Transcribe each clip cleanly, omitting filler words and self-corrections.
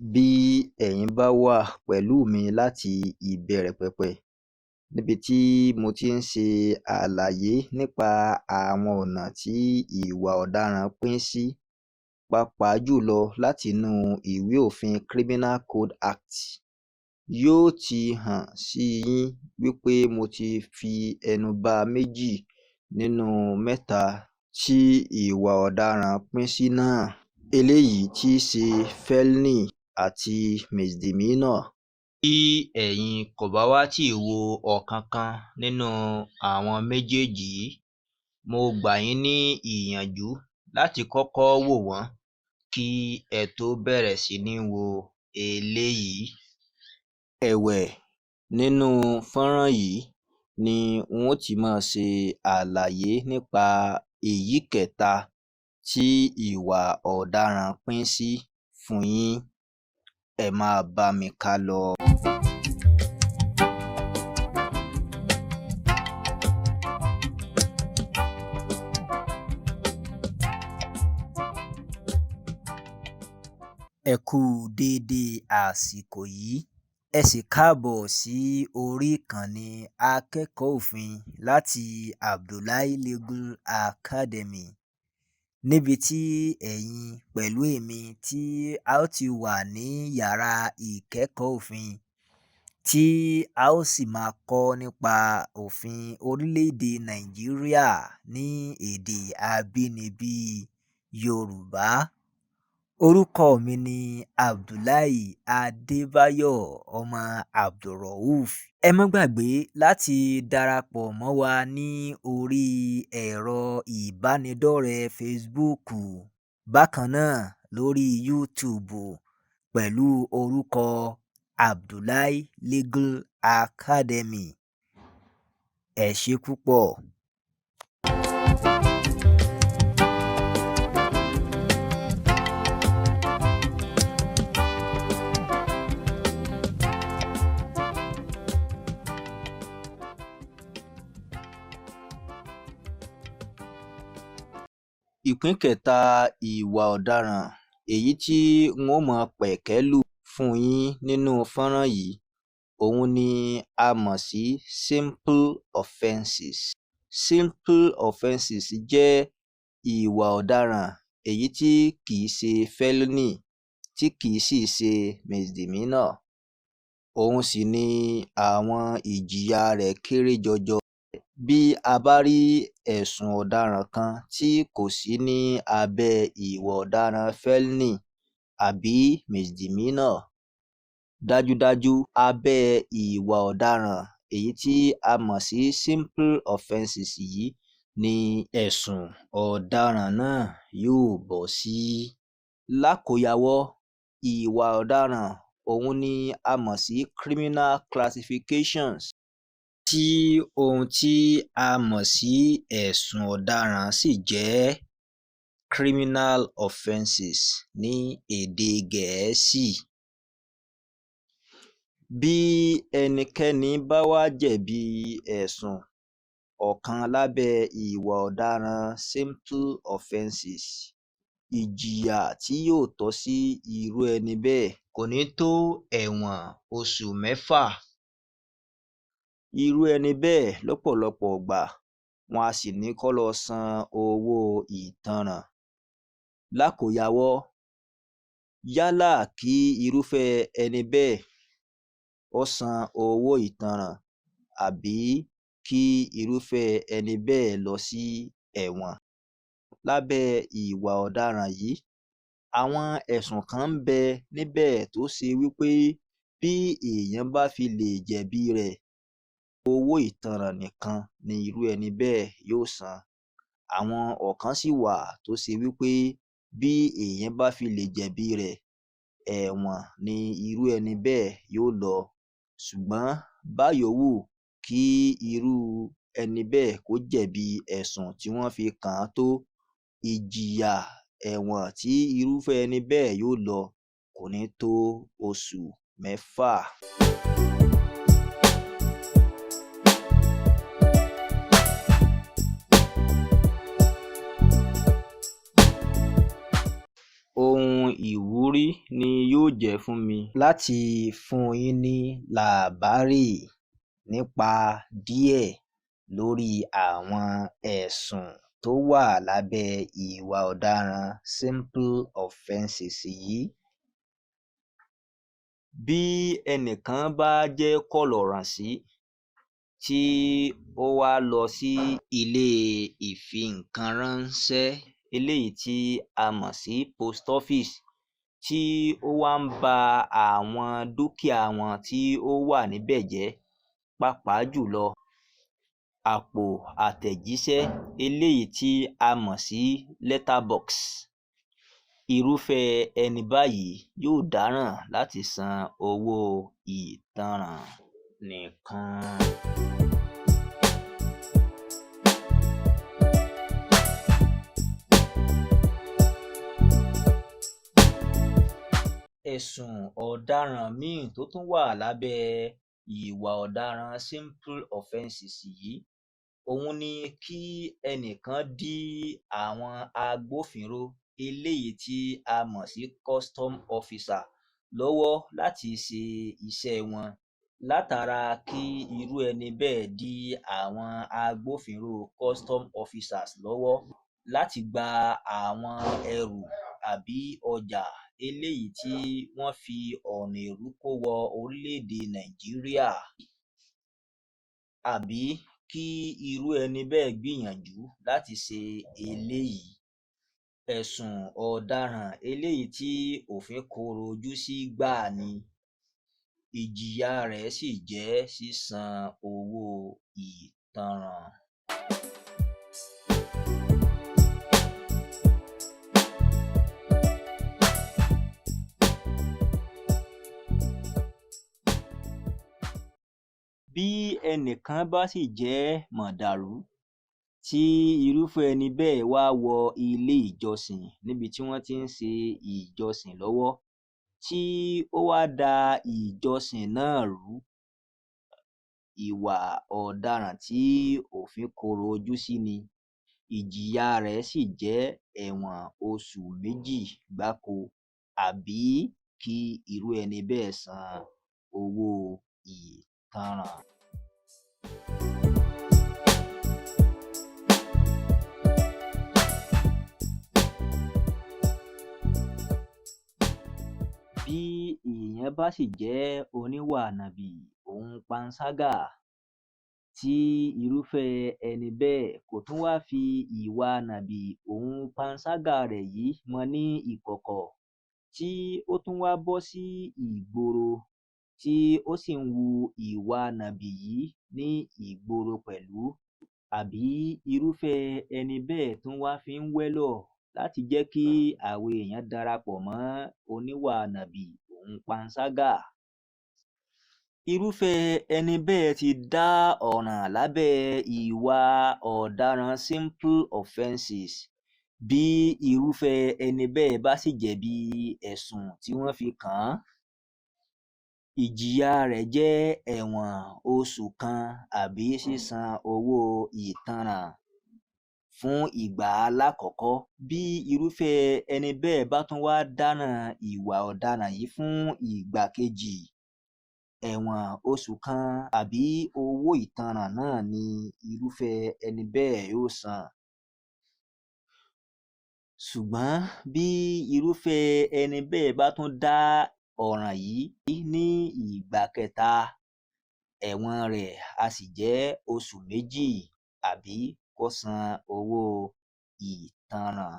Bí ẹ̀yin bá wà pẹ̀lú mi láti ìbẹ̀rẹ̀ pẹ̀pẹ̀ níbi tí mo ti ń ṣe àlàyé nípa àwọn ọ̀nà tí ìwà ọ̀daràn pín sí, pàápàá jùlọ látinú ìwé òfin Criminal Code Act, yóò ti hàn sí yín wí pé mo ti fi ẹnu ba méjì nínú mẹ́ta tí ìwà ọ̀daràn pín sí náà, eléyìí tí í ṣe felony àti misdemeanor. Bí ẹ̀yin kò bá wá tíì wo ọ̀kankan nínú àwọn méjèèjì yìí, mo gbà yín ní ìyànjú láti kọ́kọ́ wò wọ́n kí ẹ tó bẹ̀rẹ̀ sí ní wo eléyìí. Ẹ̀wẹ̀, nínú fọ́nrán yìí ni n ó ti máa ṣe àlàyé nípa èyí kẹta tí ìwà ọ̀daràn pín sí fún yín. Ẹ máa bá mi ká lọ. Ẹ kú u déédé àsìkò yìí, ẹ sì káàbọ̀ sí orí ìkànnì Akẹ́kọ̀ọ́ Òfin láti Abdullahi Legal Academy, níbi tí ẹ̀yin pẹ̀lú èmi tí a ó ti wà ní yàrá ìkẹ́kọ̀ọ́ òfin, tí a ó sì máa kọ́ nípa òfin orílẹ̀-èdè Nàìjíríà ní èdè abínibí Yorùbá. Orúkọ mi ni Abdullahi Adébáyọ̀ ọmọ Abdulrauf. Ẹ má gbàgbé láti darapọ̀ mọ́ wa ní orí ẹ̀rọ ìbánidọ́rẹ̀ẹ́ Facebook, bákan náà lórí YouTube pẹ̀lú orúkọ Abdullahi Legal Academy. Ẹ ṣé púpọ̀. Ìpín kẹta ìwà ọ̀daràn èyí tí n ó máa pẹ̀kẹ́lù fún yín nínú fọ́nrán yìí, òun ni a mọ̀ sí simple offences. Simple offences jẹ́ ìwà ọ̀daràn èyí tí kìí ṣe felony, tí kìí sì ṣe misdemeanor. Òun sì ni àwọn ìjìyà rẹ̀ kéré jọjọ. Bí a bá rí ẹ̀sùn ọ̀daràn kan tí kò sí ní abẹ́ ìwà ọ̀daràn felony àbí misdemeanor, dájúdájú abẹ́ ìwà ọ̀daràn èyí tí a mọ̀ sí simple offences yìí ni ẹ̀sùn ọ̀daràn náà yóò bọ́ sí. Lákòyawọ́, ìwà ọ̀daràn òun ni a mọ̀ sí criminal classifications, tí ohun tí a mọ̀ sí ẹ̀sùn ọ̀daràn sì jẹ́ criminal offences ní èdè Gẹ̀ẹ́sì. Bí ẹnikẹ́ni bá wá jẹ̀bi ẹ̀sùn ọ̀kan lábẹ́ ìwà ọ̀daràn simple offences, ìjìyà tí yóò tọ́ sí irú ẹni bẹ́ẹ̀ kò ní tó ẹ̀wọ̀n oṣù mẹ́fà. Irú ẹni bẹ́ẹ̀ lọ́pọ̀lọpọ̀ ìgbà wọn a sì ní kó lọ san owó ìtanràn. Lákòyawọ́, yálà kí irúfẹ́ ẹni bẹ́ẹ̀ ó san owó ìtanràn àbí kí irúfẹ́ ẹni bẹ́ẹ̀ lọ sí ẹ̀wọ̀n. Lábẹ́ ìwà ọ̀daràn yìí, àwọn ẹ̀sùn kan ń bẹ níbẹ̀ tó ṣe wí pé bí èèyàn bá fi lè jẹ̀bi rẹ̀, owó ìtanràn nìkan ni irú ẹni bẹ́ẹ̀ yóò san. Àwọn ọ̀kan sì wà tó ṣe wí pé bí èèyàn bá fi lè jẹ̀bi rẹ̀, ẹ̀wọ̀n ni irú ẹni bẹ́ẹ̀ yóò lọ. Ṣùgbọ́n báyòówù kí irú ẹni bẹ́ẹ̀ kó jẹ̀bi ẹ̀sùn tí wọ́n fi kàn án tó, ìjìyà ẹ̀wọ̀n tí irúfẹ́ ẹni bẹ́ẹ̀ yóò lọ kò ní tó oṣù mẹ́fà. Ohun Ìwúrí ni yóò jẹ́ fún mi láti fún yín ní làbárè nípa díẹ̀ lórí àwọn ẹ̀sùn tó wà lábẹ́ ìwà ọ̀daràn simple offences yìí. Bí ẹnìkan bá jẹ́ kọ̀lọ̀rànsí tí ó wá lọ sí ilé ìfi-nǹkan-ránṣẹ́ eléyìí tí a mọ̀ sí post office, tí ó wá ń ba àwọn dúkìá wọn tí ó wà níbẹ̀ jẹ́, pàápàá jùlọ àpò àtẹ̀jíṣẹ́ eléyìí tí a mọ̀ sí letter box, irúfẹ́ ẹni báyìí yóò dáràn láti san owó ìtanràn nìkan. Ẹ̀sùn ọ̀daràn míì tó tún wà lábẹ́ ìwà ọ̀daràn simple offences yìí, òun ni kí ẹnìkan dí àwọn agbófinró eléyìí tí a mọ̀ sí custom officer lọ́wọ́ láti ṣe iṣẹ́ wọn, látara kí irú ẹni bẹ́ẹ̀ dí àwọn agbófinró custom officers lọ́wọ́ láti gba àwọn ẹrù àbí ọjà eléyìí tí wọ́n fi ọ̀nà èrú kó wọ orílẹ̀-èdè Nàìjíríà, àbí kí irú ẹni bẹ́ẹ̀ gbìyànjú láti ṣe eléyìí. Ẹ̀sùn ọ̀daràn eléyìí tí òfin kòrò ojú sí gbáà ni, ìjìyà rẹ̀ sì jẹ́ sísan owó ìtanràn. Bí ẹnìkan bá sì jẹ́ mọ̀dàrú tí irúfẹ́ ẹni bẹ́ẹ̀ wá wọ ilé ìjọsìn níbi tí wọ́n ti ń ṣe ìjọsìn lọ́wọ́, tí ó wá da ìjọsìn náà rú, ìwà ọ̀daràn tí òfin kòrò ojú sí ni, ìjìyà rẹ̀ sì jẹ́ ẹ̀wọ̀n oṣù 2 gbáko àbí kí irú ẹni bẹ́ẹ̀ san owó ìtanràn. Bí èèyàn bá sì jẹ́ oníwà nàbì òun panṣágà, tí irúfẹ́ ẹni bẹ́ẹ̀ kò tún wá fi ìwà nàbì òun panṣágà rẹ̀ yìí mọ ní ìkọ̀kọ̀, tí ó tún wá bọ́ sí ìgboro tí ó sì ń hu ìwà nàbì yìí ní ìgboro pẹ̀lú, àbí irúfẹ́ ẹni bẹ́ẹ̀ tún wá fi ń wẹ́lọ̀ láti jẹ́ kí àwọn èèyàn darapọ̀ mọ́ oníwà nàbì òun panṣágà, irúfẹ́ ẹni bẹ́ẹ̀ ti dá ọ̀ràn lábẹ́ ìwà ọ̀daràn simple offences. Bí irúfẹ́ ẹni bẹ́ẹ̀ bá sì jẹ̀bi ẹ̀sùn tí wọ́n fi kàn án, ìjìyà rẹ̀ jẹ́ ẹ̀wọ̀n oṣù 1 àbí sísan owó ìtanràn fún ìgbà alákọ̀ọ́kọ́. Bí irúfẹ́ ẹni bẹ́ẹ̀ bá tún wá dáràn ìwà ọ̀daràn yìí fún ìgbà kejì, ẹ̀wọ̀n oṣù 1 àbí owó ìtanràn náà ni irúfẹ́ ẹni bẹ́ẹ̀ yóò san. Ṣùgbọ́n bí irúfẹ́ ẹni bẹ́ẹ̀ bá tún dá ọ̀ràn yìí ní ìgbà kẹta, ẹ̀wọ̀n rẹ̀ á sì jẹ́ oṣù 2 àbí kó san owó ìtanràn.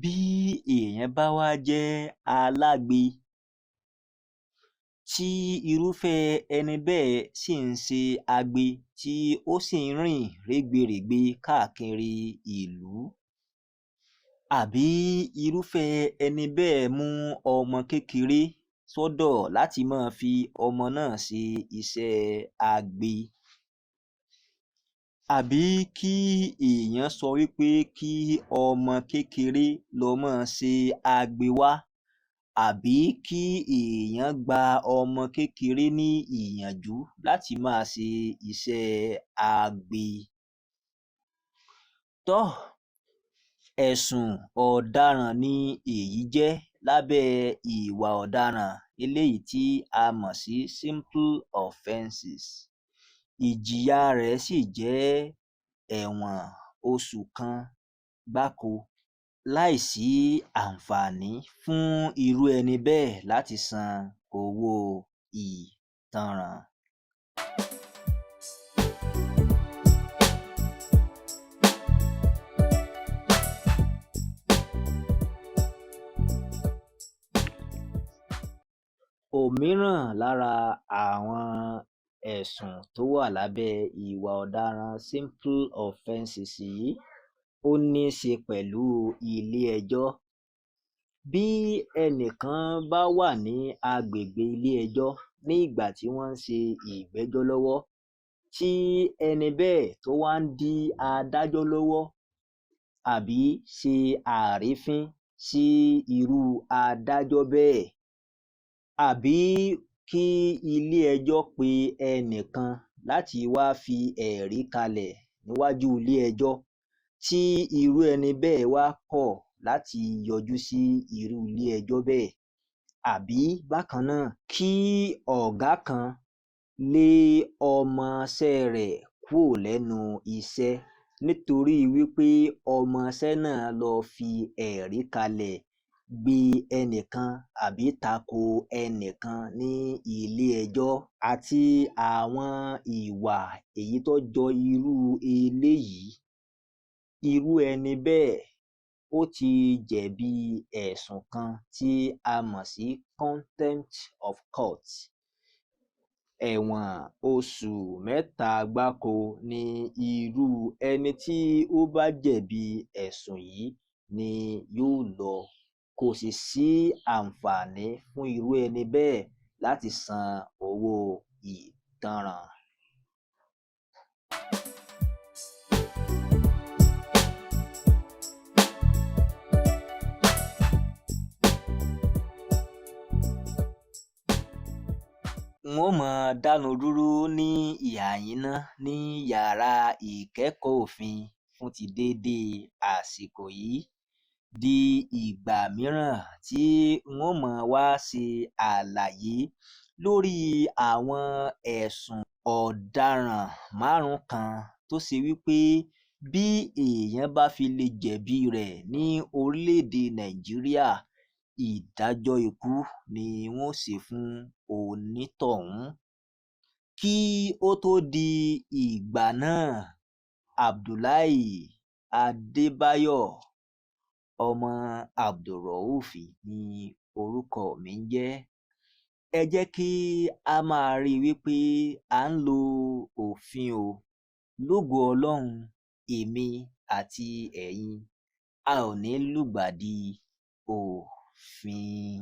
Bí èèyàn bá wá jẹ́ alágbe tí irúfẹ́ ẹni bẹ́ẹ̀ sì ń ṣe agbe tí ó sì ń rìn rẹ́gberẹ̀gbe káàkiri ìlú, àbí irúfẹ́ ẹni bẹ́ẹ̀ mú ọmọ kékeré sọ́dọ̀ láti máa fi ọmọ náà ṣe iṣẹ́ agbe, àbí kí èèyàn sọ wípé kí ọmọ kékeré lọ máa ṣe agbe wá, Àbí kí èèyàn gba ọmọ kékeré ní ìyànjú láti máa ṣe iṣẹ́ agbe. Tọ́, ẹ̀sùn ọ̀daràn ni èyí jẹ́ lábẹ́ ìwà ọ̀daràn eléyìí tí a mọ̀ sí simple offences. Ìjìyà rẹ̀ sì jẹ́ ẹ̀wọ̀n oṣù kan gbáko láìsí àǹfààní fún irú ẹni bẹ́ẹ̀ láti san owó ìtanràn. Òmíràn lára àwọn ẹ̀sùn tó wà lábẹ́ ìwà ọ̀daràn simple offences yìí, ó ní í ṣe pẹ̀lú ilé ẹjọ́. Bí ẹnìkan bá wà ní agbègbè ilé ẹjọ́ ní ìgbà tí wọ́n ń ṣe ìgbẹ́jọ́ lọ́wọ́, tí ẹni bẹ́ẹ̀ tó wá ń dí adájọ́ lọ́wọ́ àbí ṣe àrífín sí irú adájọ́ bẹ́ẹ̀, àbí kí ilé ẹjọ́ pe ẹnìkan láti wá fi ẹ̀rí kalẹ̀ níwájú ilé ẹjọ́, tí irú ẹni bẹ́ẹ̀ wá kọ̀ láti yọjú sí irú ilé ẹjọ́ bẹ́ẹ̀. Àbí bákan náà, kí ọ̀gá kan lé ọmọọṣẹ́ rẹ̀ kúrò lẹ́nu iṣẹ́ nítorí wípé ọmọọṣẹ́ náà lọ fi ẹ̀rí kalẹ̀ gbé ẹnìkan àbí tako ẹnìkan ní ilé ẹjọ́, àti àwọn ìwà èyí tó jọ irú eléyìí. Irú ẹni bẹ́ẹ̀ ó ti jẹ̀bi ẹ̀sùn kan tí a mọ̀ sí contempt of court. Ẹ̀wọ̀n oṣù 3 gbáko ni irú ẹni tí ó bá jẹ̀bi ẹ̀sùn yìí ni yóò lọ. Kò sì sí àǹfààní fún irú ẹni bẹ́ẹ̀ láti san owó ìtanràn. N ó máa dánu dúró ní ìhàyín ná ní yàrá ìkẹ́kọ̀ọ́ òfin fún ti déédéé àsìkò yìí. Di ìgbà mìíràn tí n ó máa wá ṣe àlàyé lórí àwọn ẹ̀sùn ọ̀daràn 5 kan tó ṣe wípé bí èèyàn bá fi lè jẹ̀bi rẹ̀ ní orílẹ̀-èdè Nàìjíríà, ìdájọ́ ikú ni wọ́n ó ṣe fún onítọ̀hún. Kí ó tó di ìgbà náà, Abdullahi Adébáyọ̀ ọmọ Abdulrauf ni orúkọ mi ń jẹ́. Ẹ jẹ́ kí a máa rí i wípé à ń lo òfin o. Lógo Ọlọ́run, èmi àti ẹ̀yin, a ò ní lùgbàdì òfin.